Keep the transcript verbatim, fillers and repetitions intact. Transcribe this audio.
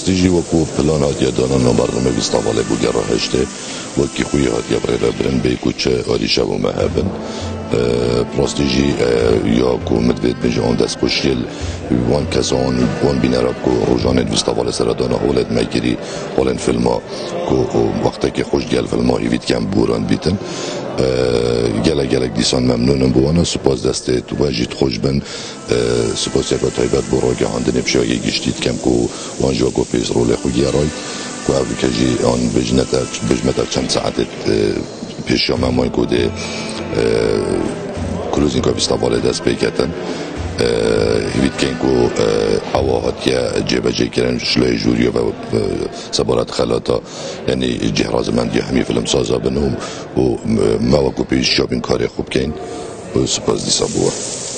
Rastî jî wekû plan hatiye dana navberdinê Vîstavalê bû gera heştê, wekî xwe yê hatiye bi rê re birin bê ku çi arîşev û me hebin. E, rastî jî, e, ya ku min divêt min ji an destxweşiyê li wan kesan, wan bînera ku rojanên Vîstavalê seredana holê me kirî, holên filma ku wextekê xweş gel filma hîvî dikem boran bîtin. E, gelek gelek dîsan memnûn im bi wana, spas destê we jî dixweş bin. E, sipasiyeke taybet bo ragihandinê pişiya yê giştî dikem ku wan ji we ku pêz rolê xwe giyeray, ku ev dike jî an bijmete, bijmete çend saetê, e, pêşiya me may ku dê, e, closing of Vîstavalê dest pê ketin. E, hîvî dikeyn ku, e, ewa hatiye cêbecê kirin, şileyê jûriyê ve, e, sebaret xelata, yanî cihrazimendiya hemî filmsaza bin û, û me wekû pêşiya bin karê xwe bikeyn. Spas dîsa bo we.